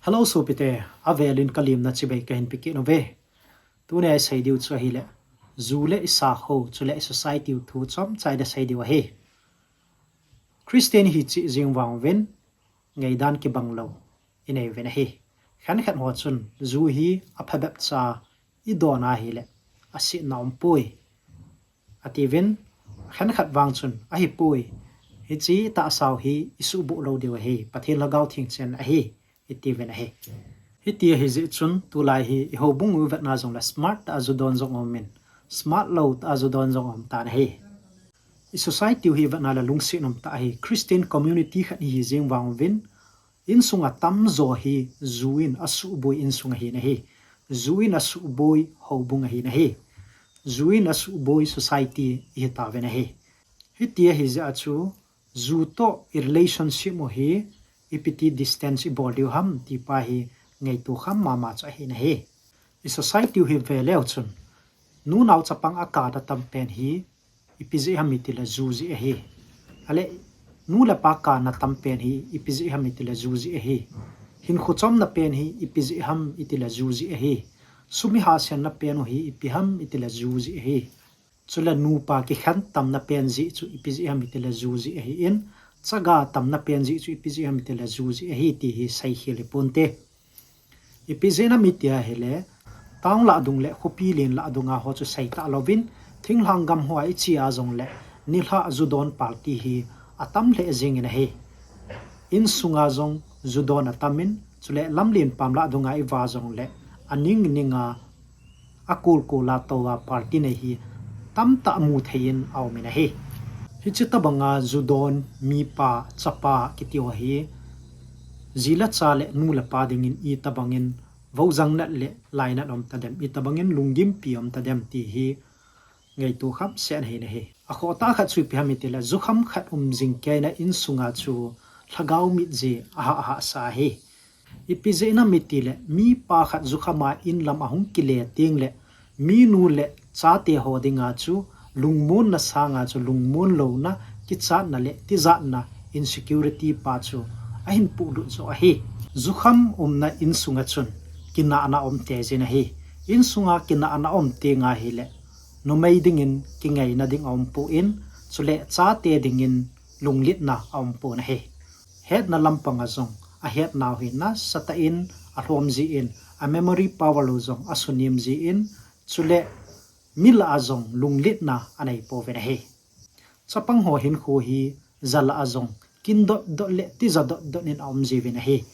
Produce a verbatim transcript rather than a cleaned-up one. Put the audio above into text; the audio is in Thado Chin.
Hello sopite, avelin kalimna chibai kahin pekit uve. Tunia isei diu chu ahile, ju le isakho, chule i society u thu chomcha ida sei diu ahi. Christian hiche jing vang uvin, ngaidan kibang lou inei uvin ahi. Khenkhat ho chun ju hi aphabep cha idon ahile, asetna aumpoi atiuvin, khenkhat vang chun ahipoi, hiche tahsa u hi isuhboh lou diu ahi, Pathen Lhagao Theng chen ahi, itiuvin ahi. Hiti ahijeh chun tulai hi i houbung u vetna jongle smart tah a ju don jong aumin, smart lou tah a ju don jong aum tan ahi. I society u hi vetna le lungset um tah ahi. Christian community khat ihi jeng vang uvin, insunga tamjo hi ju in asuhboi insung ahin ahi. Ju in asuhboi houbung ahin ahi. Ju in asuhboi society ihi tauvin ahi. Hiti ahijeh a chu, ju toh i relationship u hi ipiti distance ibol diu ham ti pa hi ngaito kham mama chu ahin ahi. I society u hi veleu chun, nu nao chapang a kana tampen hi ipi jeh ham itile ju jeh ahi. Ale, nu le pa kana tampen hi ipi jeh ham itile ju jeh ahi. Hinkho chomna pen hi ipi jeh ham itile ju jeh ahi. Sum ihahsatna pen u hi ipi ham itile ju jeh ahi. Chule nupa kikhen tamna pen jeh chu ipi jeh ham itile ju jeh ahin, chaga tamna pen jeh chu ipi jeh ham itile ju jeh ahi ti hi seikhel iponte. Ipi jeh ham iti ahile, town lah dung le khopi len lah dunga ho chu seita louvin, thinglhang gam hoa iche a jongle, nilhah ju don party hi atam lheh jengin ahi. Insunga jong ju don atamin, chule lamlen pam lah dunga iva jongle, aning ninga, akolkol a tou a party nei hi tamtah mu thei in aumin ahi. Hiche tobanga ju don mipa, chapa kiti ho hi, ji le cha le nu le pa dingin itobangin voujang nat le lainat um tadem, itobangin lunggimpi um tadem ti hi ngaito kham seh ahin ahi. Akhohtah khat chu ipi ham itile, jukham khat um jing keina insunga chu lhagao mit jeh ahahsa ahi. Ipi jeh ham itile, mipa khat jukham a inlam ahung kile tengle, minu le chate ho dinga chu lungmonna sanga chu lungmon louna, kichatna le tijatna, insecurity pa chu ahin puhlut joh ahi. Jukham umna insunga chun kinahna aum teijin ahi. Insunga kinahna aum teng ahile, numei dingin kingaina ding aumpon, chule chate dingin lunglitna aumpon ahi. Hetna lampanga jong, ahetnau hi nasatah in alhom jin, a memory power u jong asunem jin, chule mi lah a jong lunglitna aneipouvin ahi. Chapang ho hinkho hi ja lah a jong kin dotdot le tija dotdot in aum jiuvin ahi.